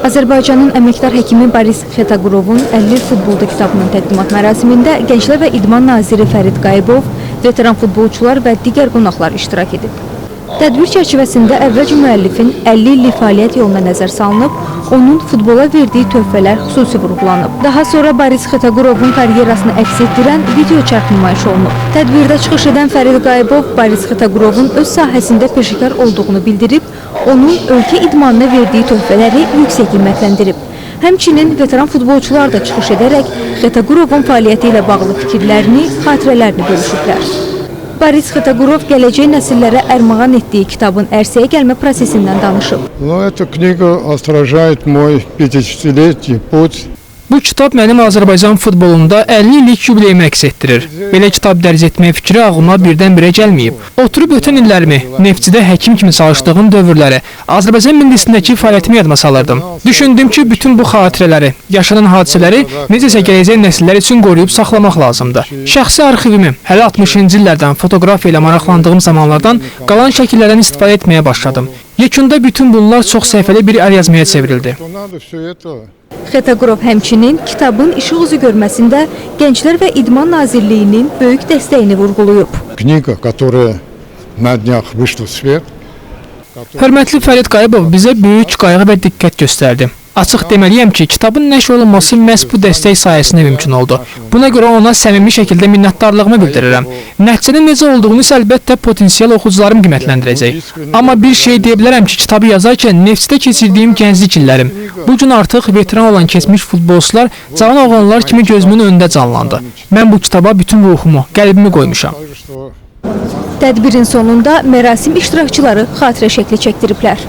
Azərbaycanın əməkdar həkimi Boris Xetaqurovun 50 il futbolda kitabının təqdimat mərasimində Gənclər və İdman naziri Fərid Qayıbov, veteran futbolçular və digər qonaqlar iştirak edib. Tədbir çərçivəsində əvvəlcə müəllifin 50 illik fəaliyyət yoluna nəzər salınıb, onun futbola verdiyi töhfələr xüsusi vurğulanıb. Daha sonra Boris Xetaqurovun karyerasını əks etdirən video çarx nümayiş olunub. Tədbirdə çıxış edən Fərid Qayıbov Boris Xetaqurovun öz sahəsində peşəkar olduğunu bildirib, onun ölkə idmanına verdiyi töhfələri yüksək qiymətləndirib. Həmçinin veteran futbolçular da çıxış edərək Xetaqurovun fəaliyyəti ilə bağlı fikirlərini, xatirələrini bölüşüblər. Boris Xetagurov gələcək nəsillərə ərmağan etdiyi kitabın ərsəyə gəlmə prosesindən danışıb. Но эта книга отражает мой 50-летний путь. Bu kitab mənim Azərbaycan futbolunda 50 illik yubileyimi əks etdirir. Belə kitab dərc etmək fikri ağlıma birdən-birə gəlməyib. Oturub ötən illərimi, Neftçidə həkim kimi çalışdığım dövrləri, Azərbaycan millisindəki fəaliyyətimi yadıma salırdım. Düşündüm ki, bütün bu xatirələri, yaşanan hadisələri necəsə gələcək nəsillər üçün qoruyub saxlamaq lazımdır. Şəxsi arxivimi hələ 60-cı illərdən fotoqrafiya ilə maraqlandığım zamanlardan qalan şəkillərdən istifadə etməyə başladım. Yekunda bütün bunlar çox səhifəli bir əlyazmaya çevrildi. Что надо все это Xetagurov həmçinin kitabın işıq üzü görməsində Gənclər və İdman Nazirliyinin böyük dəstəyini vurğulayıb. Книга, которая на днях вышла в свет. Hörmətli Fərid Qayıbov bizə böyük qayğı və diqqət göstərdi. Açıq deməliyəm ki, kitabın nəşr olunması məhz bu dəstək sayəsində mümkün oldu. Buna görə ona səmimi şəkildə minnətdarlığımı bildirirəm. Nəticənin necə olduğunu isə əlbəttə potensial oxucularım qiymətləndirəcək. Amma bir şey deyə bilərəm ki, kitabı yazarkən Neftçidə keçirdiyim gənclik illərim, bu gün artıq veteran olan keçmiş futbolçular cavan oğlanlar kimi gözümün önündə canlandı. Mən bu kitaba bütün ruhumu, qəlbimi qoymuşam. Также, что Tədbirin sonunda mərasim iştirakçıları xatirə şəkli çəkdiriblər.